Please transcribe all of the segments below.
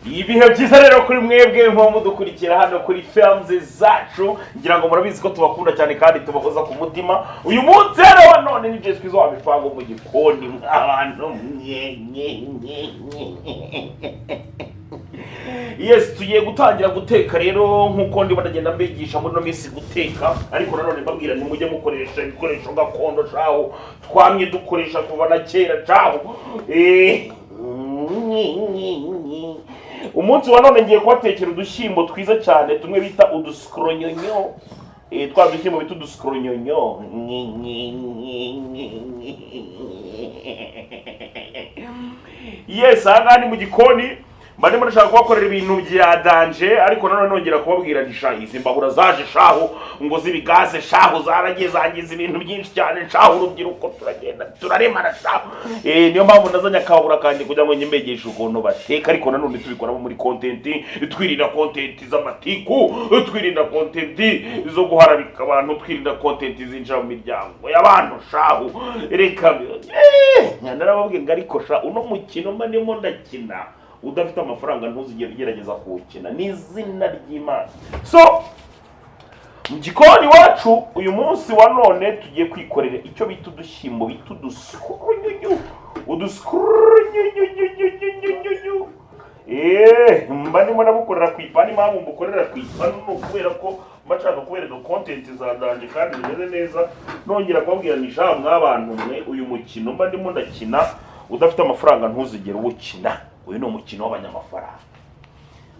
Ibihe byiza rero kuri mwebwe muba mudukurikira hano kuri films zacu. Ngira ngo murabizi ko tubakunda cyane kandi tubahoza ku mutima. Uyu munsi rero none ni Jay Squeezer wa mipango mu gikoni, mw'abantu mwe nye nye nye. Yes, tugiye gutangira guteka rero nk'uko ndimo ndagenda mbigisha muri ino minsi guteka, ariko nanone mbabwira ntimujye mukoresha ibikoresho gakondo caho twamye dukoresha kuva na kera caho. Umunsi wa none ngiye kubatekera udushyimbo twiza cyane, tumwe bita udusikoronyonyo. Twa dushyimbo bita udusikoronyonyo. Yes, aha ngaha ni mu gikoni, mba ndimo ndashaka kubakorera ibintu bya danger, ariko nanone nongera kubabwira nti sha, izi mbabura zaje shaho ngo z'ibigaze shaho zaragiye zangiza ibintu byinshi cyane shaho, urubyiruko turagenda turaremara shaho. Niyo mpamvu nazanye akabura kanjye kugira ngo njye ukuntu bateka, ariko nanone tubikoramo muri content, twirinda content z'amatiku, twirinda content zo guharabika abantu, twirinda content zinjira mu miryango y'abantu shaho. Reka narababwiye ngo ariko sha, uno mukino mba ndimo ndakina, udafite amafaranga ntuzigere ugerageza kuwukina, ni izina ry'Imana. So mu gikoni iwacu uyu munsi wa none tugiye kwikorera icyo bita udushyimbo bita udusukurunyunyu, udusukurunyunyunyunyunyunyu. Mba ndimo ndabukorera ku ipanu. Impamvu mbukorera ku ipanu ni ukubera ko mba nshaka kubereka content za danger kandi zimeze neza. Nongera kubabwira ni sha, mwabantu mwe, uyu mukino mba ndimo ndakina, udafite amafaranga ntuzigere uwukina. Uyu ni umukino w'abanyamafaranga.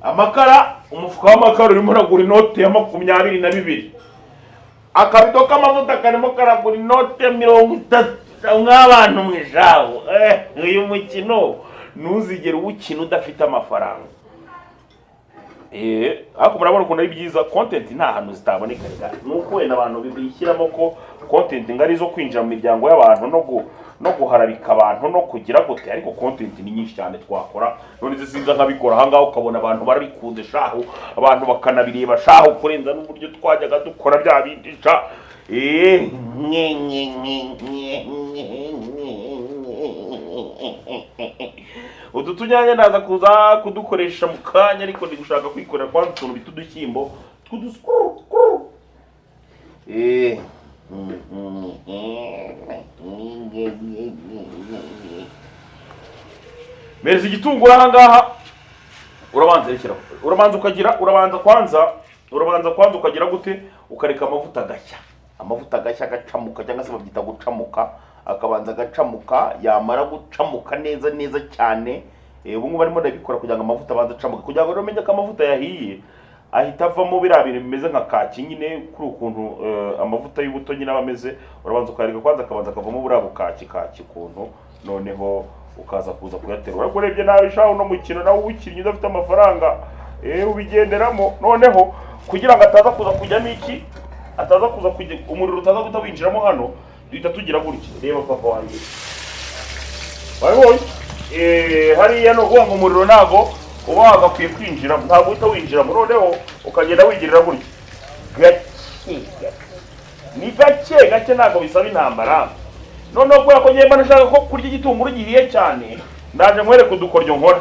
Amakara, umufuka w'amakara urimo uragura inote ya 22, akabido k'amavuta karimo karagura inote ya 30. Mw'abantu mwe jawo, uyu mukino ntuzigere uwukina udafite amafaranga. Ariko murabona ukuntu ari byiza, content nta hantu zitaboneka. Reka ni uko wenda abantu bishyiramo ko content ngari zo kwinjira mu miryango y'abantu no guharabika abantu no kugira gute, ariko content ni nyinshi cyane twakora. None se sinza nkabikora ahangaha, ukabona abantu barabikunze shaho, abantu bakanabireba shaho kurenza n'uburyo twajyaga dukora bya bindi sha. Nye nye nye nye nye nye. Utu tunyanya ndaza kuza kudukoresha mu kanya, ariko ndi gushaka kwikorera kwanza utuntu bita udushyimbo tw'udusikuru. Mereza igitunguru aha ngaha. Urabanza rekeraho, urabanza ukagira, urabanza kwanza ukagira gute? Ukareka amavuta agashya, amavuta agashya agacamuka, cyangwa se babyita gucamuka. Akabanza agacamuka, yamara gucamuka neza neza cyane. Ubu ngubu arimo ndabikora kugira ngo amavuta abanze acamuke, kugira ngo rero umenye ko amavuta yahiye, ahita avamo biriya bintu bimeze nka kaki nyine, kuri ukuntu amavuta y'ubuto nyine aba ameze. Urabanza ukayareka kwanza akabanza akavamo buriya bukaki kaki ukuntu, noneho ukaza kuza kuyaterura. Ariko urebye nabi shaho, uno mukino nawe uwukinnye udafite amafaranga, ubigenderamo. Noneho kugira ngo ataza kuza kujyamo iki, ataza kuza kujya umuriro utaza guhita winjiramo hano, duhita tugira gutya. Reba papa wanjye, wabibonye? Hariya ni ukuvuga ngo umuriro ntago uba wagakwiye kwinjira, ntabwo uhita winjiramo. Noneho ukagenda wigirira gutya gake gake, ni gake gake, ntabwo bisaba intambara. Noneho kubera ko ngiye mba nashaka ko kurya igitunguru gihiye cyane, ndaje nkwereke udukoryo nkora.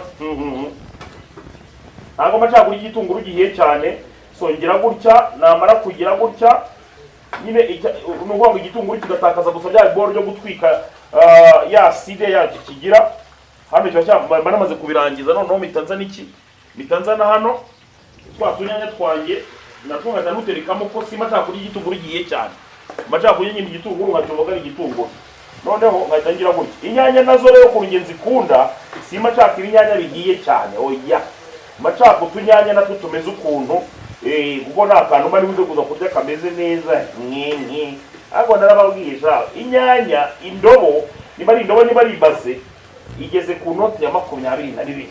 Ntabwo mba nshaka kurya igitunguru gihiye cyane, so ngira gutya. Namara kugira gutya nyine, ni ukuvuga ngo igitunguru kigatakaza gusa bya biboro byo gutwika, ya acide yacyo kigira hano kiba mba namaze kubirangiza. Noneho mpita nzana iki? Mpita nzana hano twa tunyanya twanjye, natwo nkahita ntuterekamo, ko simba nshaka kurya igitunguru gihiye cyane, mba nshaka kurya nyine igitunguru nkacyumva ko ari igitunguru. Noneho nkahita ngira gutya. Inyanya nazo rero ukuntu njye nzikunda, simba nshaka ibinyanya bihiye cyane, oya, mba nshaka utunyanya natwo tumeze ukuntu, kuko nta kantu mba nibuze kuza kurya kameze neza nkenke. Ariko narababwiye sha, inyanya indobo, niba ari indobo, niba ari ibase, igeze ku noti ya 22.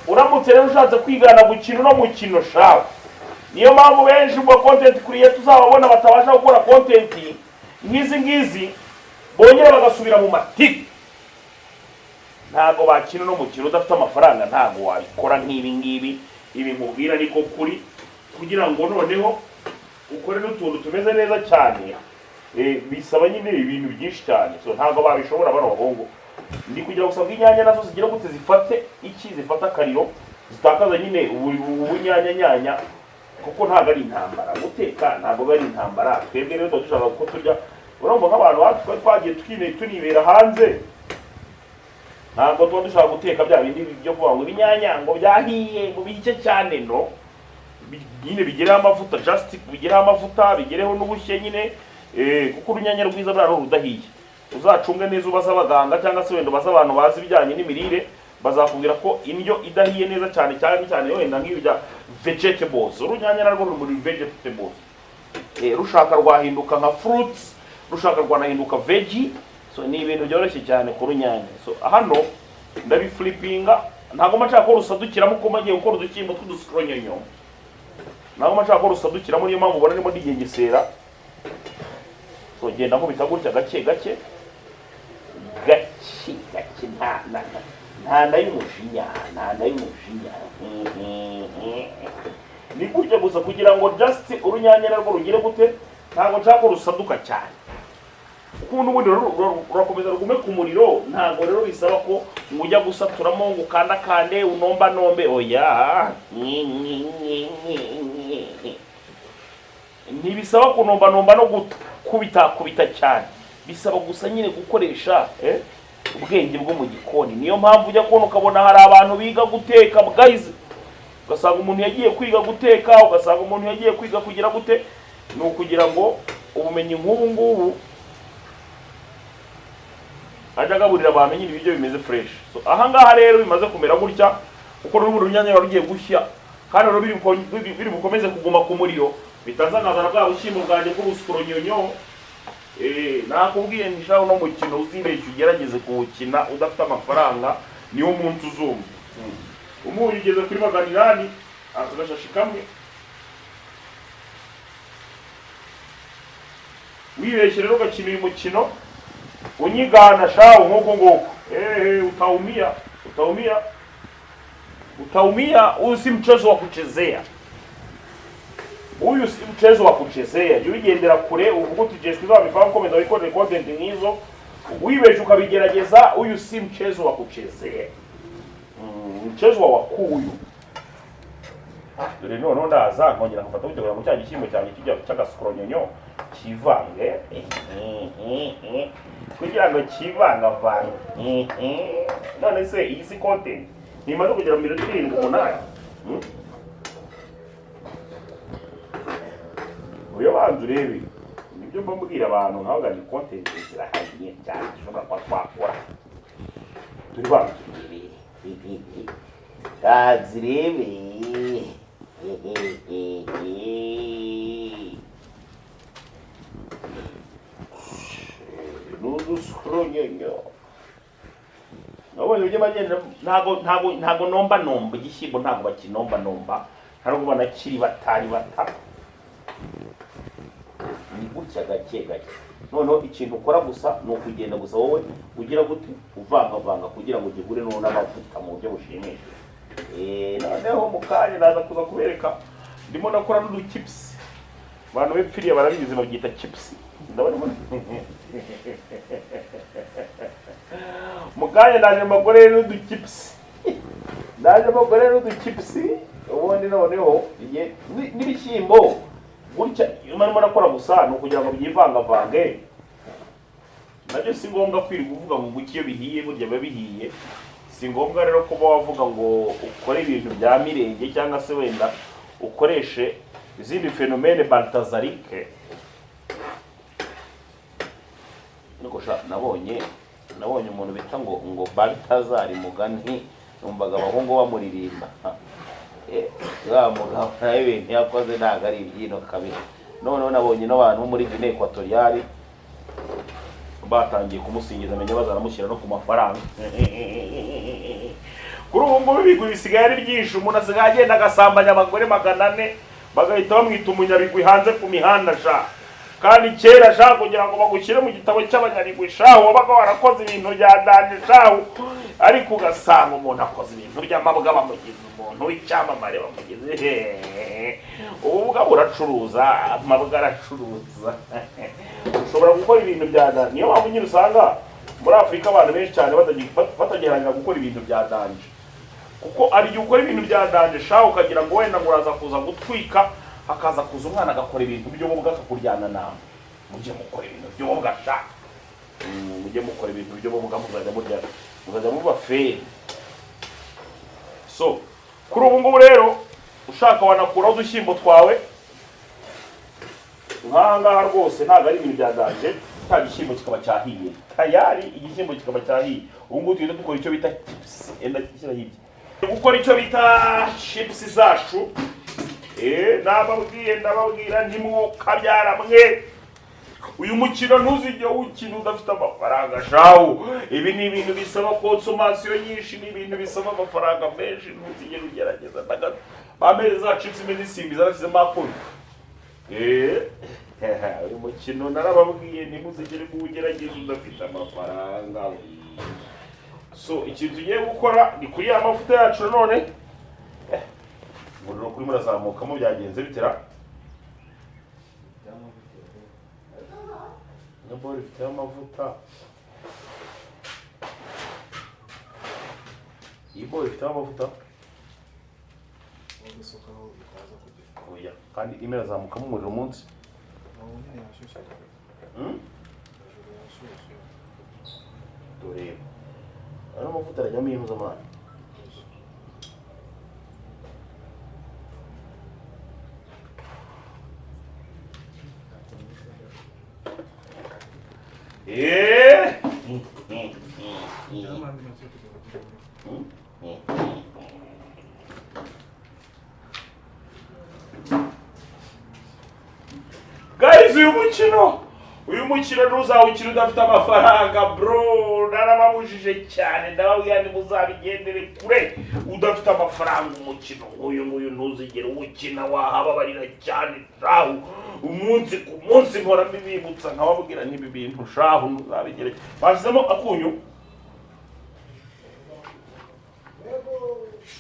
Uramutse rero ushatse kwigana gukina uno mukino sha, niyo mpamvu benshi mu content creator tuzababona batabasha gukora content nk'izi ngizi, bongera bagasubira mu matiku. Ntabwo bakina uno mukino udafite amafaranga, ntabwo wabikora nk'ibi ngibi. Ibi nkubwira niko kuri. Kugira ngo noneho ukore n'utuntu tumeze neza cyane, bisaba nyine ibintu byinshi cyane, so ntabwo babishobora bano bahungu. Ndi kugira gusa ngo inyanya nazo zigira gute? Zifate iki? Zifate akariro. Zitakaza nyine ubunyanyanyanya, kuko ntabwo ari intambara guteka, ntabwo ari intambara. Twebwe rero tuba dushaka ko turya. Urumva nk'abantu twari twagiye tunibera hanze, ntabwo tuba dushaka guteka bya bindi byo kuvuga ngo ibinyanya ngo byahiye, ngo bihice cyane. No nyine bigereho amavuta, just bigereho amavuta, bigereho n'ubushye nyine, kuko urunyanya rwiza buriya ni urudahiye. Uzacunge neza, ubaze abaganga cyangwa se wenda ubaze abantu bazi ibijyanye n'imirire, bazakubwira ko indyo idahiye neza cyane cyane cyane, wenda nk'ibi bya vegetables, urunyanya narwo ruri muri vegetables, rushaka rwahinduka nka fruits, rushaka rwanahinduka veggie. So ni ibintu byoroshye cyane ku runyanya. So hano ndabiflipinga, ntabwo mba nshaka ko rusadukiramo, kuko mba ngiye gukora udushyimbo tw'udusoronyonyo. Ntabwo mba nshaka ko rusadukiramo, niyo mpamvu ubona ndimo ndigengesera. So genda nkubita gutya gake gake gake gake, nta nda y'umujinya, nta nda y'umujinya. Ni gutya gusa kugira ngo just urunyanya narwo rugire gute. Ntabwo nshaka ko rusaduka cyane, kuko n'ubundi rurakomeza rugume ku muriro. Ntabwo rero bisaba ko ngo ujya gusaturamo, ngo ukandakande, unombanombe, oya. Ntibisaba kunombanomba no gukubitakubita cyane, bisaba gusa nyine gukoresha ubwenge bwo mu gikoni. Niyo mpamvu ujya kubona ukabona hari abantu biga guteka bwahize, ugasanga umuntu yagiye kwiga guteka, ugasanga umuntu yagiye kwiga kugira gute. Ni ukugira ngo ubumenyi nk'ubu ngubu ajya agaburira abantu nyine ibiryo bimeze fresh. So aha ngaha rero bimaze kumera gutya, kuko n'ubundi urunyanya ruba rugiye gushya, kandi rero biri bukomeze kuguma ku muriro, bitaza nkazana bwa bushyimbo bwanjye bw'ubusukuronyonyo. Nakubwiye nti uno mukino uzibeshye ugerageze kuwukina udafite amafaranga, niwo munsi uzumva. Umunyu ugeze kuri 800, aka gashashi kamwe. Wibeshye rero ugakina uyu mukino unyigana shawu nk'uku nguku, ehe, utaumia, utaumia, utaumia. Huyu si mchezo wa kuchezea, huyu si mchezo wa kuchezea. Jya ubigendera kure, uvuga uti Jessica uzabivamo, ukomeza wikorere content nk'izo. Wibeshye ukabigerageza, huyu si mchezo wa kuchezea. Mchezo wa wakuyu. Dore noneho ndaza nkongera nkafata gutya kugira ngo cya gishyimbo cyanjye kijya cy'agasukuronyonyo kivange, kugira ngo kivangavange. None se iyi si content ntimaze kugera mu minota 7, 8? Uyo banza urebe nibyo mba mbwira abantu, nkavuga ni content zirahari nyinshi cyane dushobora kuba twakora. Turi banza urebe, kazirebe. N'udusoronyonyo nabonye uburyo bagenda, ntago nomba nomba igishyimbo, ntago bakinomba nomba, ntabwo banakiri batari bata, ni gutya gake gake. Noneho ikintu ukora gusa ni ukugenda gusa wowe ugira gute, uvangavanga kugira ngo gihure n'amavuta mu buryo bushimishije. Noneho mu kanya naza kuza kubereka ndimo nakora n'uduchips. Abantu bepfiriye barabizi, babyita chips. Ndabona mu kanya naje mbagore n'uduchips, naje mbagore n'uduchips. Ubundi noneho n'ibishyimbo gutya iyo arimo arakora gusa ni ukugira ngo byivangavange. Nabyo si ngombwa kwirirwa uvuga ngo nguki, iyo bihiye burya biba bihiye. Si ngombwa rero kuba wavuga ngo ukore ibintu bya mirenge cyangwa se wenda ukoreshe izindi phénomène baltazarike. Ariko sha nabonye umuntu bita ngo Baltazari Mugani, numvaga abahungu bamuririmba. Wa mugabo nawe ibintu yakoze ntabwo ari ibyino kabiri. Noneho nabonye n'abantu bo muri Guinée Equatoriale batangiye kumusingiza, amenya bazanamushyira no ku mafaranga. Kuri ubu ngubu ibigwi bisigaye ari byinshi, umuntu asigaye agenda agasambanya abagore 400, bagahita bamwita umunyabigwi hanze ku mihanda sha. Kandi kera sha, kugira ngo bagushyire mu gitabo cy'abanyabigwi sha, wabaga warakoze ibintu bya danger sha. Ariko ugasanga umuntu akoze ibintu by'amabwa, bamugize umuntu w'icyamamare, bamugize hehe. Ubu bwa buracuruza, amabwa aracuruza, ushobora gukora ibintu bya danger. Niyo mpamvu nyine usanga muri Afurika abantu benshi cyane batagiharanira gukora ibintu bya danger, kuko Kuko ari igihe ukora ibintu bya danger sha, ukagira ngo wenda ngo uraza kuza gutwika, hakaza kuza umwana agakora ibintu by'ububwa akakuryana nawe. Mujye mukora ibintu by'ububwa sha. Mujye mukora ibintu by'ububwa, muzajya murya, muzajya muba feri. So kuri ubu ngubu rero ushaka wanakuraho udushyimbo twawe nk'aha ngaha rwose, ntabwo ari ibintu bya danger. Cya gishyimbo kikaba cyahiye tayari, igishyimbo kikaba cyahiye. Ubu ngubu tugenda dukora icyo bita chips. Enda shyira hirya, gukora icyo bita chips zacu. Nababwiye, ndababwira ntimwokabyara mwe, uyu mukino ntuzijye wukina udafite amafaranga shawu. Ibi ni ibintu bisaba consommation nyinshi, ni ibintu bisaba amafaranga menshi. Ntuzigere ugerageza na gato. Bameze za chips imeze isimbi zarashyizemo akunyu. Uyu mukino narababwiye, ntimuzigere muwugerageza udafite amafaranga. So ikintu tugiye gukora ni kuri ya mavuta yacu nanone. Umuriro kuri murazamukamo, byagenze bitera na bol ifite amavuta. Iyi bol ifite amavuta. Wagasukaho bitaza kugira. Oya, kandi irimo irazamukamo umuriro munsi. Nawo nyine yashyushye. Hejuru yashyushye. Dore ano mavuta arajyamo impuzaamana. N'amandi make kugira ngo Guys, uyu mukino ntuzawukina udafite amafaranga bro. Narababujije cyane, ndababwira ntimuzabigendere kure udafite amafaranga. Umukino nk'uyu nguyu ntuzigere uwukina, wahababarira cyane shahu. Umunsi ku munsi mpora mbibibutsa, nkababwira n'ibi bintu shahu ntuzabigere. Bashyizemo akunyu,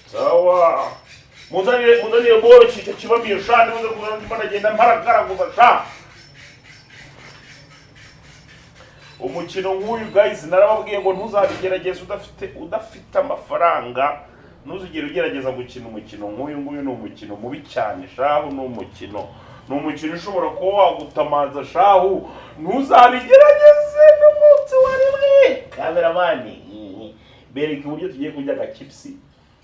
sawa. Munzanire, munzanire boro icyo kibamiyo sha, nimuze kuzana, ndimo ndagenda mparagaraguza sha. Umukino nk'uyu guys, narababwiye ngo ntuzabigerageze udafite amafaranga. Ntuzigere ugerageza gukina umukino nk'uyu nguyu, ni umukino mubi cyane shahu. Ni umukino ushobora kuba wagutamaza shahu. Ntuzabigerageze n'umunsi wa rimwe. Cameraman, bereka uburyo tugiye kurya agachips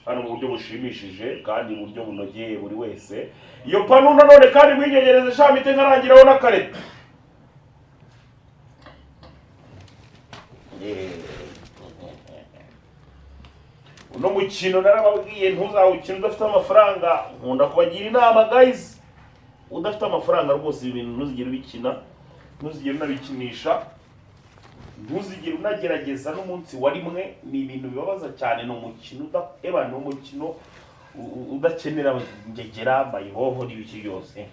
hano mu buryo bushimishije kandi uburyo bunogeye buri wese. Iyo panu nanone kandi mwinyegereze sha, mpite nkarangiraho n'akareta. Uno mukino narababwiye, ntuzawukine udafite amafaranga. Nkunda kubagira inama guys, udafite amafaranga rwose ibi bintu ntuzigere ubikina, ntuzigere unabikinisha, ntuzigere unagerageza n'umunsi wa rimwe. Ni ibintu bibabaza cyane. Ni umukino eba ni umukino udakenera ngegera mayihoho n'ibiki byose.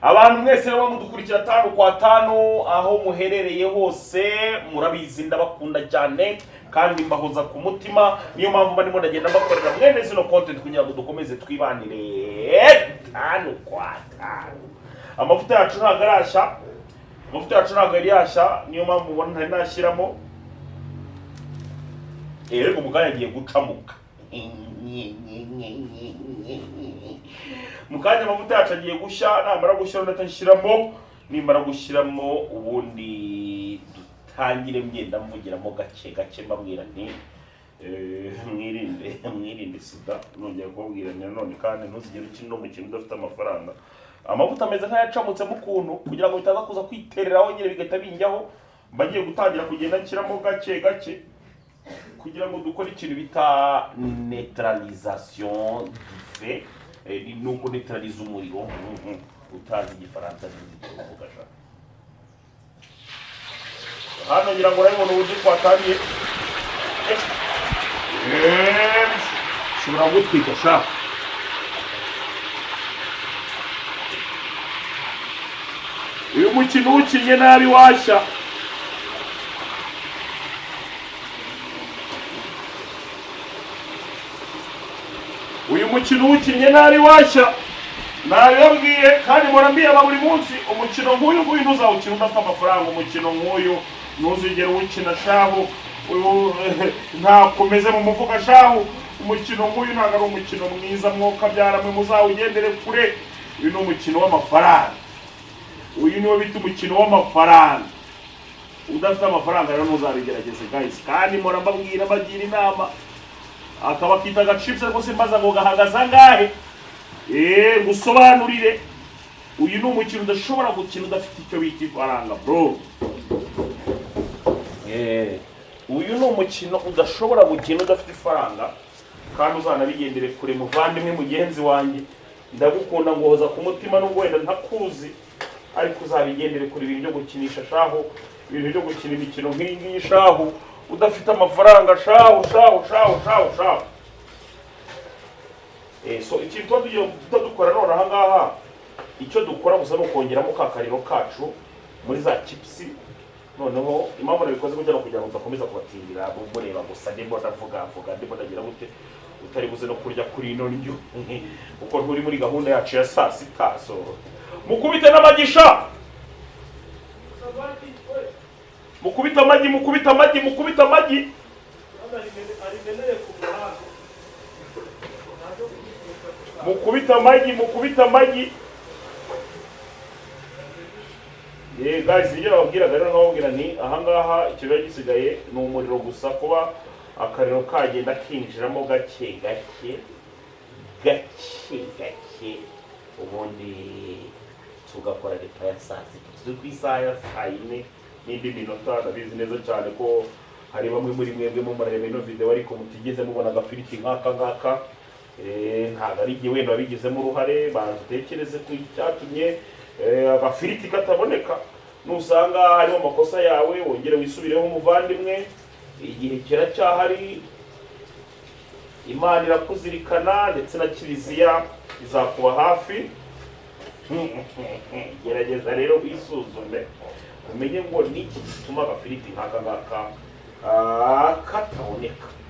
Abantu mwese rero mudukurikira tanu kwa tanu aho muherereye hose, murabizi ndabakunda cyane kandi mbahoza ku mutima. Niyo mpamvu mba ndimo ndagenda mbakorera mwene zino content kugira ngo dukomeze twibanire tanu kwa tanu. Amavuta yacu ntabwo arashya, amavuta yacu ntabwo yari yashya, niyo mpamvu ubona ntari nashyiramo. Ariko mu kanya agiye gucamuka. Mu kanya amavuta yacu agiye gushya. Namara gushya ndahita nshyiramo, nimara gushyiramo ubundi dutangire ngenda mvugiramo gake gake, mbabwira nti mwirinde, mwirinde sida. Nongera kubabwira nanone kandi, ntuzigere ukina uno mukino udafite amafaranga. Amavuta ameze nk'ayacamutsemo ukuntu, kugira ngo bitaza kuza kwitereraho nyine bigahita binjyaho, mba ngiye gutangira kugenda nshyiramo gake gake kugira ngo dukore ikintu bita neutralisation du feu. Ni uko neutralize umuriro. Utazi igifaransa ntuzigere uvuga sha. Hano ngira ngo urabibona uburyo twatangiye. Ushobora gutwika sha. Uyu mukino uwukinnye nabi washya. Uyu mukino uwukinnye nabi washya, nabibabwiye kandi mpora mbiyama buri munsi. Umukino nk'uyu nguyu ntuzawukina udafite amafaranga. Umukino nk'uyu ntuzigere uwukina shahu. Uyu ntakomeze mu mufuka shahu. Umukino nk'uyu ntabwo ari umukino mwiza, mwuka byaramwe, muzawugendere kure. Uyu ni umukino w'amafaranga, uyu niwo bita umukino w'amafaranga. Udafite amafaranga rero ntuzabigerageze, guys. Kandi mpora mbabwira, mbagira inama, akaba akita agachips rwose, mbaza ngo gahagaze angahe? Ngusobanurire, uyu ni umukino udashobora gukina udafite icyo bita ifaranga, bro. Uyu ni umukino udashobora gukina udafite ifaranga, kandi uzanabigendere kure. Muvandimwe mugenzi wanjye, ndagukunda, nguhoza ku mutima nubwo wenda ntakuzi, ariko uzabigendere kure ibintu byo gukinisha shahu, ibintu byo gukina imikino nk'iyi ngiyi shahu, udafite amafaranga shahu, shahu, shahu, shahu, shahu. So ikintu tuba tugiye guhita dukora none aha ngaha, icyo dukora gusa ni ukongeramo ka kariro kacu muri za chips. Noneho impamvu nabikoze gutya ni ukugira ngo tudakomeza kubatindira mureba gusa ndimo ndavuga mvuga, ndimo ndagira gute, utari buze no kurya kuri ino ndyo kuko nturi muri gahunda yacu ya saa sita. So mukubite n'amagi sha, mukubite amagi, mukubite amagi, mukubite amagi. Mukubite amagi, mukubite amagi. Guys, ibyo nababwiraga rero, nkababwira nti ahangaha ikiba gisigaye ni umuriro gusa, kuba akariro kagenda kinjiramo gake gake gake gake, ubundi tugakora repas ya saa sita. Turi ku isaha ya saa yine n'indi minota. Ndabizi neza cyane ko hari bamwe muri mwebwe mu murareba ino video ariko mutigeze mubona agafiriti nk'aka ngaka. Ntabwo ari igihe wenda wabigizemo uruhare, banza utekereze ku cyatumye agafiriti kataboneka. Nusanga harimo amakosa yawe, wongere wisubireho umuvandimwe, igihe kiracyahari. Imana irakuzirikana ndetse na Kiliziya izakuba hafi. Gerageza rero wisuzume, umenye ngo niki gituma agafiriti nk'aka ngaka kataboneka.